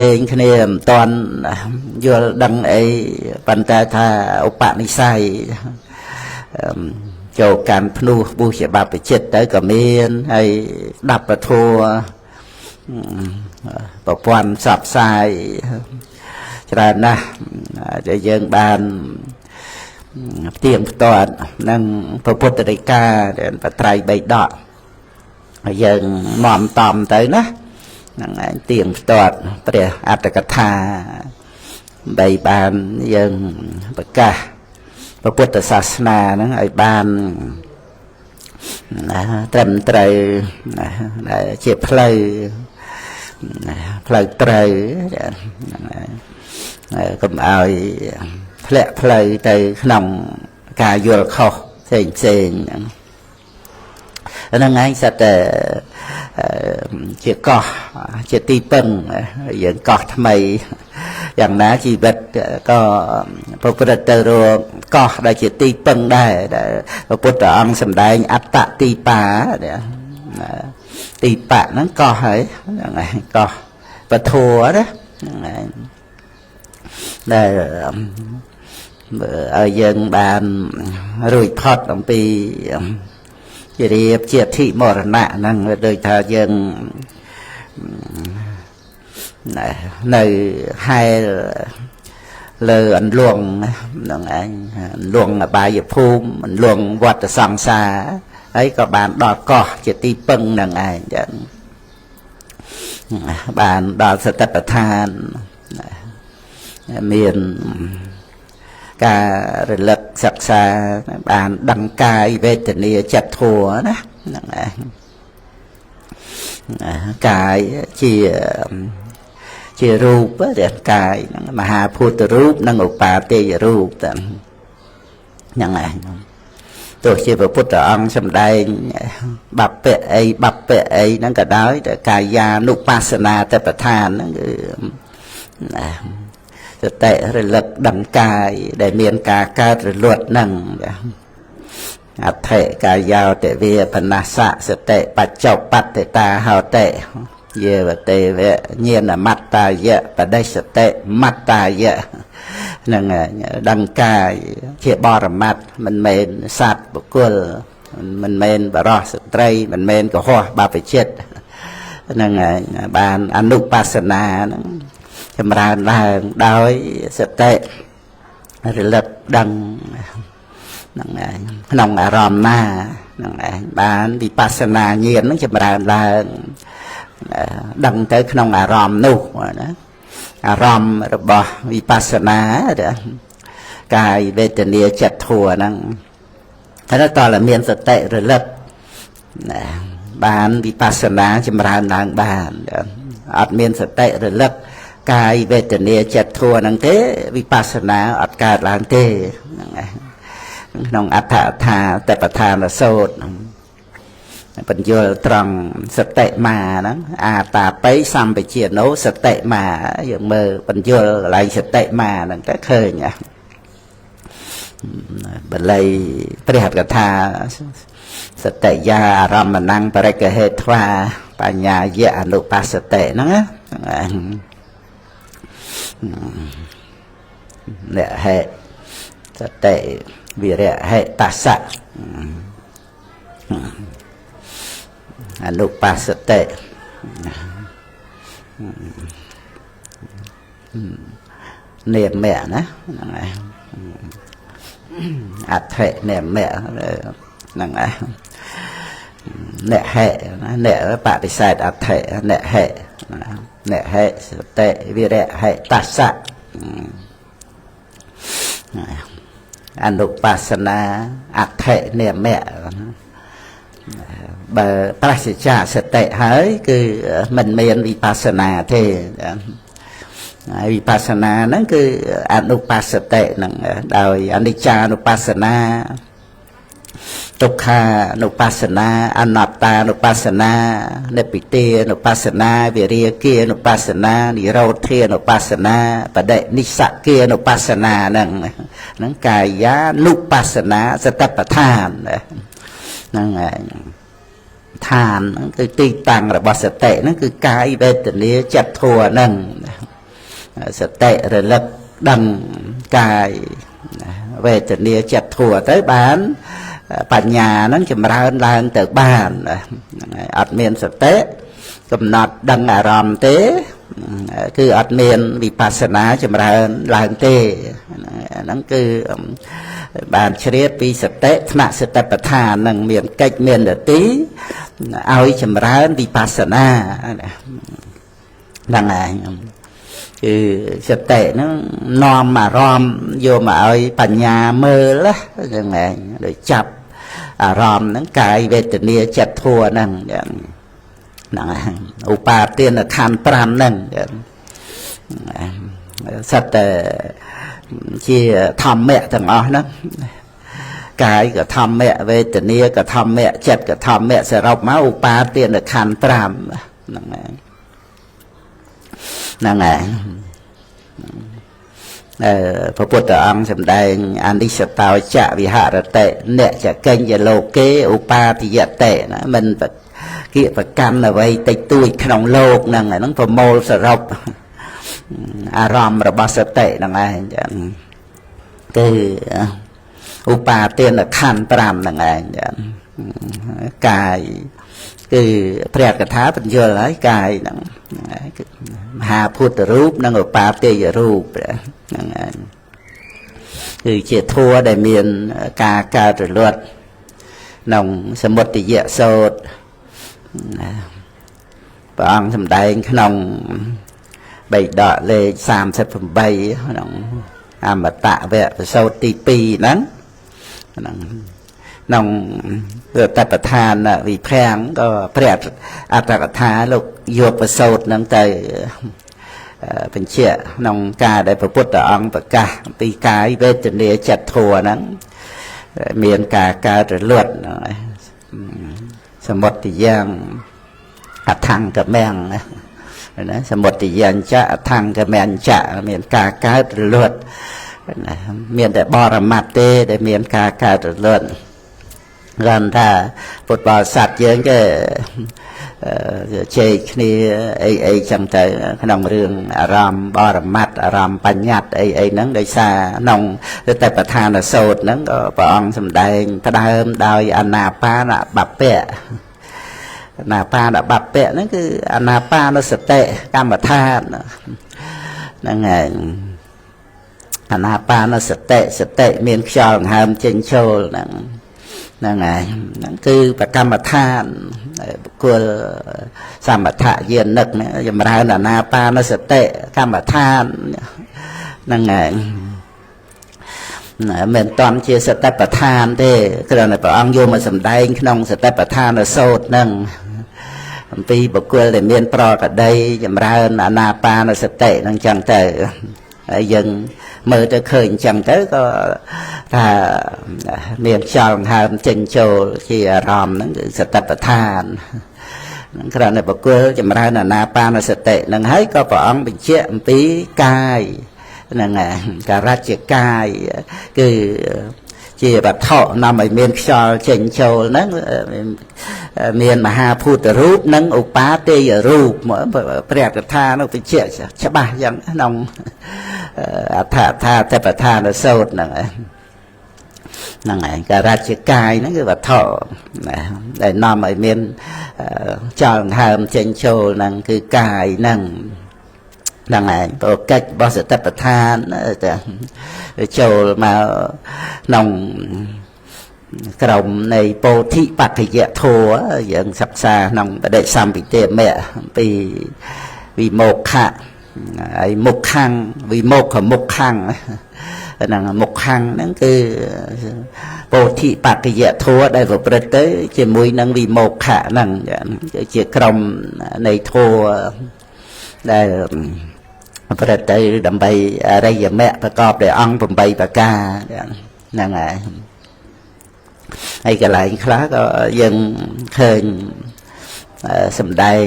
ងគ្នាមិនតាន់យល់ដឹងអីប៉ុន្តែថាឧបនិស្ស័យចូលកាន់ភ្នោះបុជាបព្វជិតទៅក៏មានហើយដាប់ពធัวប្រព័ន្ធផ្សព្វផ្សាយច្រើនណាស់ដែលយើងបានផ្ទៀងផ្ទាត់នឹងព្រះពុទ្ធដីកាបត្រៃបីដកហើយយើងនាំតំទៅណាហ្នឹងឯងទៀងផ្ទាត់ព្រះអត្តកថាបីបានយើងប្រកាសព្រះពុទ្ធសាសនាហ្នឹងឲ្យបានណាត្រឹមត្រូវណាដែលជាផ្លូវផ្លូវត្រូវហ្នឹងហើយកុំឲ្យធ្លាក់ផ្លូវទៅក្នុងការយល់ខុសផ្សេងផ្សេងហ្នឹងហ្នឹងឯងសិតតែជាកោះជាទីពឹងយើងកោះថ្មីយ៉ាងណាជីវិតក៏ប្រព្រឹត្តទៅរកកោះដែលជាទីពឹងដែរដែលព្រះពុទ្ធអង្គសម្ដែងអត្តទីបាទីបៈហ្នឹងកោះហើយហ្នឹងឯងកោះពធัวណាហ្នឹងឯងដែលឲ្យយើងបានរួចផុតអំពីជារៀបជាធិមរណៈហ្នឹងដូចថាយើងនៅហែលលើអន្លង់ហ្នឹងឯងអន្លង់អបាយភូមិអន្លង់វត្តសង្សារហើយក៏បានដល់កោះជាទីពឹងហ្នឹងឯងចឹងបានដល់សតិប្បដ្ឋានមានការរលឹកសិក្សាបានដឹងកាយវេទនាចិត្តធัวណាហ្នឹងឯងកាយជារូបរាងកាយហ្នឹងមហាភូតរូបនិងឧបាទេយរូបហ្នឹងឯងទោះជាព្រះពុទ្ធអង្គសម្ដែងបព្វអីបព្វអីហ្នឹងក៏ដោយតែកាយានុបស្សនាតបដ្ឋានហ្នឹងគឺណាសតិរលឹកដឹងកាយដែលមានការកើតរលត់ហ្នឹងអដ្ឋិកាយោតិវាបនស្សៈសតិបច្ចុបត្តិតាហោតិយេវទេវៈញាណមត្តាយៈបដិសតិមត្តាយៈហ្នឹងដឹងកាយជាបរមត្តមិនមែនសត្វបុគ្គលមិនមែនបរោះស្ត្រីមិនមែនកុហកបព្វជិតហ្នឹងបានអនុបស្សនាហ្នឹងចម្រើនឡើងដោយសតិរលឹកដឹងហ្នឹងឯងក្នុងអារម្មណ៍ណាហ្នឹងឯងបានវិបស្សនាញាណហ្នឹងចម្រើនឡើងដឹងទៅក្នុងអារម្មណ៍នោះណាអារម្មណ៍របស់វិបស្សនាកាយវេទនាចិត្តធัวហ្នឹងតែតើមានសតិរលឹកណាបានវិបស្សនាចម្រើនឡើងបានអត់មានសតិរលឹកកាយវេទនាចិត្តធัวហ្នឹងទេវិបស្សនាអត់កើតឡើងទេហ្នឹងឯងក្នុងអដ្ឋថាតបដ្ឋានសូត្របញ្យលត្រង់សតិមាហ្នឹងអាតាបិសម្បជាណោសតិមាយើងមើលបញ្យលកន្លែងសតិមាហ្នឹងទៅឃើញបាលីព្រះអត្ថកថាសតិយាអារម្មណੰបរិកហេត្វាបញ្ញាយៈអនុបស្សតិហ្នឹងណាអ្នកហេសតិវិរៈហេតសៈអនុបស្សតិនាមៈណាហ្នឹងឯងអដ្ឋិនាមៈហ្នឹងឯងអ្នកហេអ្នកបដិសេធអដ្ឋិអ្នកហេអ្នកហេសតិវិរៈហេតសៈអនុបស្សនាអដ្ឋិនាមៈបើប្រសិជ្ជសតិហើយគឺមិនមានវិបស្សនាទេហើយវិបស្សនាហ្នឹងគឺអនុបស្សតិហ្នឹងដោយអនិច្ចានុបស្សនាទុក្ខានុបស្សនាអនត្តានុបស្សនានិព្វិទានុបស្សនាវិរាគានុបស្សនានិរោធានុបស្សនាបដិនិស្សគានុបស្សនាហ្នឹងហ្នឹងកាយានុបស្សនាសតិប្បដ្ឋានហ្នឹងឯងឋានហ្នឹងគឺទីតាំងរបស់សតិហ្នឹងគឺកាយវេទនាចិត្តធัวហ្នឹង សតិរលឹកដឹងកាយវេទនាចិត្តធัวទៅបានបញ្ញាហ្នឹងចម្រើនឡើងទៅបានហ្នឹងហើយអត់មានសតិកំណត់ដឹងអារម្មណ៍ទេគឺអត់មានវិបស្សនាចម្រើនឡើងទេហ្នឹងគឺបានជ្រាបពីសតិថ្នាក់សតិប្បដ្ឋាននឹងមានកិច្ចមាននទីឲ្យចម្រើនវិបស្សនាហ្នឹងហើយគឺសតិហ្នឹងនាំអារម្មណ៍យកមកឲ្យបញ្ញាមើលហ្នឹងឯងដូចចាប់អារម្មណ៍ហ្នឹងកាយវេទនាចិត្តធัวហ្នឹងហ្នឹងឧបាទានខណ្ឌ5ហ្នឹងសិតតែជាធម្មៈទាំងអស់ហ្នឹងកាយក៏ធម្មៈវេទនាក៏ធម្មៈចិត្តក៏ធម្មៈសរុបមកឧបាទានខណ្ឌ5ហ្នឹងឯងហ្នឹងឯងព្រះពុទ្ធអង្គសម្ដែងអនិស្សតោចវិហរតិអ្នកចកិញ្ញលោកេឧបាទយតិណាមិនគៀកប្រកាន់អ្វីតិចតួចក្នុងលោកហ្នឹងហ្នឹងប្រមូលសរុបអារម្មណ៍របស់សតិហ្នឹងឯងចឹងគឺឧបាទានខណ្ឌ5ហ្នឹងឯងចឹងកាយគឺព្រះកថាបញ្យល់ហើយកាយហ្នឹងគឺមហាភូតរូបនិងឧបាទាយរូបហ្នឹងឯងគឺជាធัวដែលមានការកើតរលត់ក្នុងសមុទយសោតព្រះអង្គសម្ដែងក្នុងបិដកលេខ38ក្នុងអមតវៈសោតទី2ហ្នឹងហ្នឹងក្នុងតបដ្ឋានវិភាំងក៏ព្រះអត្តកថាលោកយកប្រសូតហ្នឹងទៅបញ្ជាក់ក្នុងការដែលព្រះពុទ្ធអង្គប្រកាសអំពីកាយវេទនាចិត្តធัวហ្នឹងមានការកើតរលត់សមុទយ៉ាងអថង្គមំណាសមុទយ៉ាងចៈអថង្គមញ្ចៈមានការកើតរលត់ណាមានតែបរមត្តទេដែលមានការកើតរលត់គ្រាន់ថាពុទ្ធបរិស័ទយើងគេជែកគ្នាអីអីចឹងទៅក្នុងរឿងអារម្មណ៍បរមត្តអារម្មណ៍បញ្ញត្តិអីអីហ្នឹងដោយសារក្នុងតែប្រធានសោតហ្នឹងក៏ព្រះអង្គសម្ដែងផ្ដើមដោយអានាបានបព្វៈអានាបានបព្វៈហ្នឹងគឺអានាបានសតិកម្មដ្ឋានហ្នឹងឯងអានាបានសតិសតិមានខ្យល់ដង្ហើមចេញចូលហ្នឹងហ្នឹងហើយហ្នឹងគឺប្រកម្មដ្ឋានបុគ្គលសមថយានិកចម្រើនអានាបានសតិកម្មដ្ឋានហ្នឹងហើយមិនតាន់ជាសតិប្បដ្ឋានទេគ្រាន់តែព្រះអង្គយកមកសម្ដែងក្នុងសតិប្បដ្ឋានសោតហ្នឹងអំពីបុគ្គលដែលមានប្រកដីចម្រើនអានាបានសតិហ្នឹងចឹងទៅហើយយើងមើលទៅឃើញអញ្ចឹងទៅក៏ថាមានខ្យល់ដង្ហើមចេញចូលជាអារម្មណ៍ហ្នឹងគឺសតិប្បដ្ឋានហ្នឹងគ្រាន់តែបុគ្គលចម្រើនអានាបានសតិហ្នឹងហើយក៏ព្រះអង្គបញ្ជាក់អំពីកាយហ្នឹងការជាកាយគឺជាវត្ថុនាំឲ្យមានខ្យល់ចេញចូលហ្នឹងមានមហាភូតរូបនិងឧបាទេយរូបព្រះកថានោះបញ្ជាក់ច្បាស់យ៉ាងក្នុងអដ្ឋថាតបដ្ឋានសោតហ្នឹងហ្នឹងឯងការជាកាយហ្នឹងគឺវត្ថុដែលនាំឲ្យមានចលដង្ហើមចេញចូលហ្នឹងគឺកាយហ្នឹងហ្នឹងឯងព្រោះកិច្ចរបស់សតិប្បដ្ឋានចូលមកក្នុងក្រុមនៃពោធិបក្ខយធម៌យើងសិក្សាក្នុងបដិសម្ពិទេមៈពីវិមោខៈហើយមុខខាំងវិមោខមុខខាំងហ្នឹងមុខខាំងហ្នឹងគឺពោធិបក្ខយធម៌ដែលប្រព្រឹត្តទៅជាមួយនឹងវិមោខៈហ្នឹងគឺជាក្រុមនៃធម៌ដែលប្រព្រឹត្តទៅដើម្បីអរិយមគ្គប្រកបដោយអង្គ8ប្រការហ្នឹងហើយហើយកន្លែងខ្លះក៏យើងឃើញសម្ដែង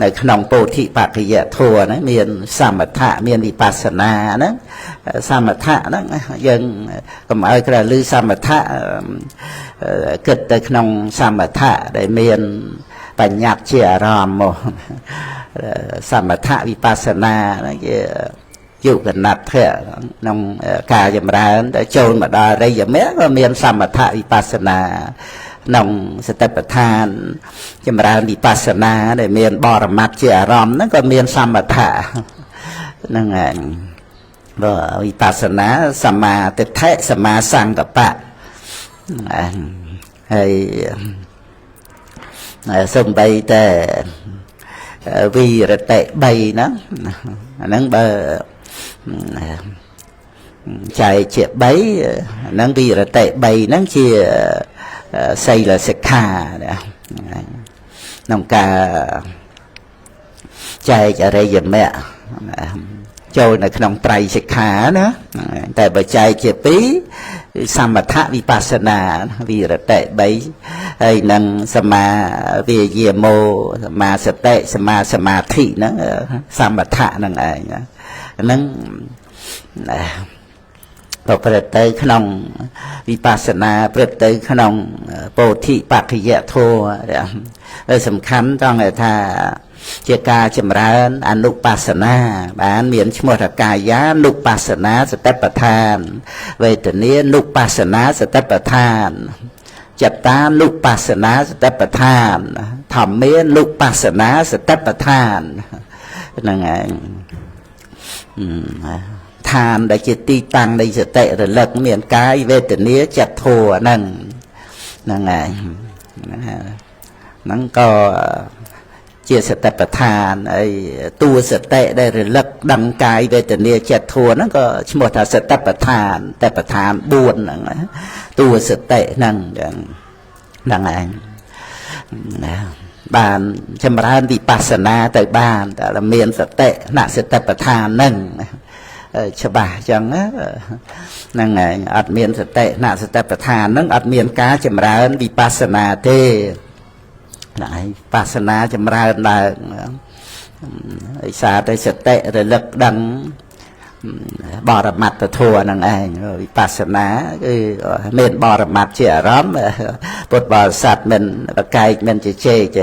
នៅក្នុងពោធិបក្ខយធម៌ហ្នឹងមានសមថៈមានវិបស្សនាហ្នឹងសមថៈហ្នឹងយើងកុំឲ្យក្រៅឮសមថៈគិតទៅក្នុងសមថៈដែលមានបញ្ញត្តិជាអារម្មណ៍មកសមថៈវិបស្សនាហ្នឹងជា យុគណដ្ឋៈក្នុងការចម្រើនតែចូលមកដល់អរិយមគ្គក៏មានសមថវិបស្សនាក្នុងសតិប្បដ្ឋានចម្រើនវិបស្សនាដែលមានបរមត្តជាអារម្មណ៍ហ្នឹងក៏មានសមថៈហ្នឹងឯងបើវិបស្សនាសមាទិដ្ឋិសមាសង្កបៈហើយសំបីតែវិរតិ3ហ្នឹងអាហ្នឹងបើចែកជា3ហ្នឹងវិរតិ3ហ្នឹងជាសីលសិក្ខាក្នុងការចែកអរិយមគ្គចូលនៅក្នុងត្រៃសិក្ខាណាតែបើចែកជា2សមថវិបស្សនាវិរតិ3ហើយនឹងសមាវិយាមោសមាសតិសមាសមាធិហ្នឹងសមថៈហ្នឹងឯងហ្នឹងប្រព្រឹត្តទៅក្នុងវិបស្សនាប្រព្រឹត្តទៅក្នុងពោធិបក្ខយធម៌សំខាន់ចង់ថាជាការចម្រើនអនុបស្សនាបានមានឈ្មោះថាកាយានុបស្សនាសតិប្បដ្ឋានវេទនានុបស្សនាសតិប្បដ្ឋានចិត្តតានុបស្សនាសតិប្បដ្ឋានធម្មានុបស្សនាសតិប្បដ្ឋានហ្នឹងឯងឋានដែលជាទីតាំងនៃសតិរលឹកមានកាយវេទនាចិត្តធម៌ហ្នឹងហ្នឹងឯងហ្នឹងក៏ជាសតិប្បដ្ឋានហើយតួសតិដែលរលឹកដឹងកាយវេទនាចិត្តធម៌ហ្នឹងក៏ឈ្មោះថាសតិប្បដ្ឋានតែប្រឋាន4ហ្នឹងតួសតិហ្នឹងហ្នឹងឯងបានចម្រើនវិបស្សនាទៅបានតែមានសតិណសតិប្បដ្ឋានហ្នឹងច្បាស់អញ្ចឹងហ្នឹងឯងអត់មានសតិណសតិប្បដ្ឋានហ្នឹងអត់មានការចម្រើនវិបស្សនាទេហ្នឹងឯងបាសនាចម្រើនឡើងឯសារតែសតិរលឹកដឹងបរមត្តធម៌ហ្នឹងឯងវិបស្សនាគឺមានបរមត្តជាអារម្មណ៍ពុទ្ធបរិស័ទមិនប្រកែកមិនជជែក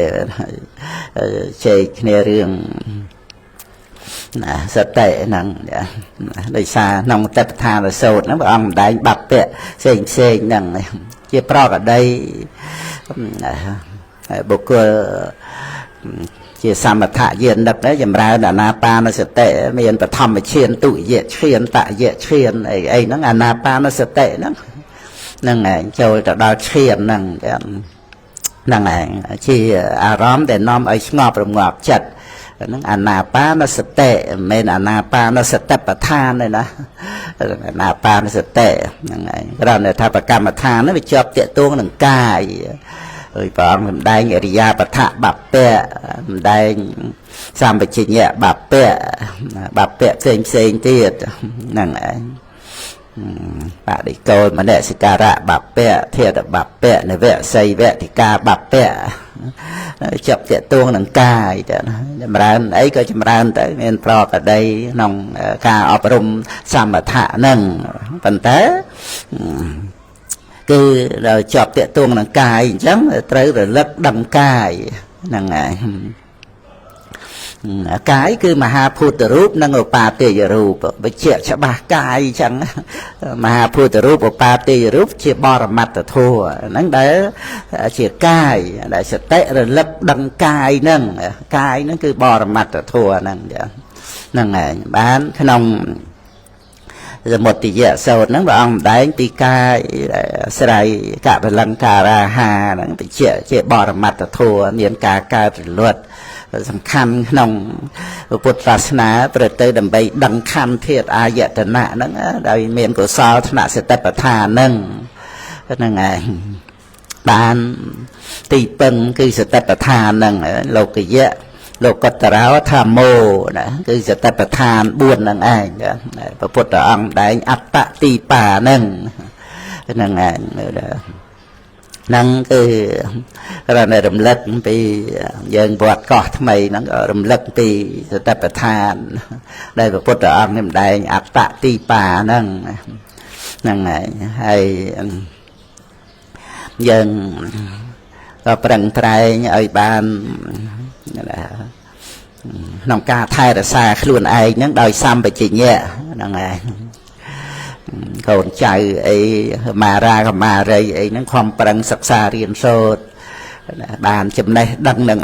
ជែកគ្នារឿងណាសតិហ្នឹងដោយសារក្នុងតបឋានសោតហ្នឹងព្រះអង្គម្ដែងបាប់ពៈផ្សេងផ្សេងហ្នឹងជាប្រកដីបុគ្គលជាសមថយានិកចម្រើនអានាបានសតិមានបឋមឈានទុតិយឈានតយឈានអីអីហ្នឹងអានាបានសតិហ្នឹងហ្នឹងឯងចូលទៅដល់ឈានហ្នឹងហ្នឹងឯងជាអារម្មណ៍ដែលនាំឲ្យស្ងប់រងាប់ចិត្តហ្នឹងអានាបានសតិមិនមែនអានាបានសតិប្បដ្ឋានទេណាអានាបានសតិហ្នឹងឯងគ្រាន់តែថាប្រកម្មដ្ឋានហ្នឹងវាជាប់តាក់ទងនឹងកាយហើយព្រះអង្គសម្ដែងអរិយាបថបពៈសម្ដែងសម្បជញ្ញៈបពៈបពៈផ្សេងផ្សេងទៀតហ្នឹងឯងបដិកោលមនសិការៈបពៈធាតុបពៈនវសីវតិកាបពៈចាប់តាក់ទងនឹងកាយទៅចម្រើនអីក៏ចម្រើនទៅមានប្រកដីក្នុងការអប់រំសមថៈហ្នឹងប៉ុន្តែគឺដល់ជាប់តាក់ទងនឹងកាយអញ្ចឹងត្រូវរលឹកដឹងកាយហ្នឹងហើយកាយគឺមហាភូតរូបនិងឧបាទេយរូបបញ្ជាក់ច្បាស់កាយអញ្ចឹងមហាភូតរូបឧបាទេយរូបជាបរមត្តធម៌ហ្នឹងដែលជាកាយដែលសតិរលឹកដឹងកាយហ្នឹងកាយហ្នឹងគឺបរមត្តធម៌ហ្នឹងហ្នឹងឯងបានក្នុងសមុទយសោតហ្នឹងព្រះអង្គម្ដែងពីកាយស្រ័យកបលង្ការាហាហ្នឹងបញ្ជាក់ជាបរមត្តធម៌មានការកើតរលត់សំខាន់ក្នុងពុទ្ធសាសនាប្រទៅដើម្បីដឹងខណ្ឌធាតុអាយតនៈហ្នឹងដោយមានកុសលថ្នាក់សតិប្បដ្ឋានហ្នឹងហ្នឹងឯងបានទីពឹងគឺសតិប្បដ្ឋានហ្នឹងលោកយៈលោកតរោធម្មោណាគឺសតិប្បដ្ឋាន4ហ្នឹងឯងព្រះពុទ្ធអង្គដែងអត្តទីបាហ្នឹងហ្នឹងឯងហ្នឹងគឺគ្រាន់តែរំលឹកពីយើងវត្តកោះថ្មីហ្នឹងក៏រំលឹកពីសតិប្បដ្ឋានដែលព្រះពុទ្ធអង្គសម្ដែងអត្តទីបាហ្នឹងហ្នឹងឯងហើយយើងក៏ប្រឹងប្រែងឲ្យបាន ក្នុងការថែរក្សាខ្លួនឯងហ្នឹងដោយសម្បជញ្ញៈហ្នឹងឯងកូនចៅអីមារាកមារីអីហ្នឹងខំប្រឹងសិក្សារៀនសូត្របានចំណេះដឹងនឹង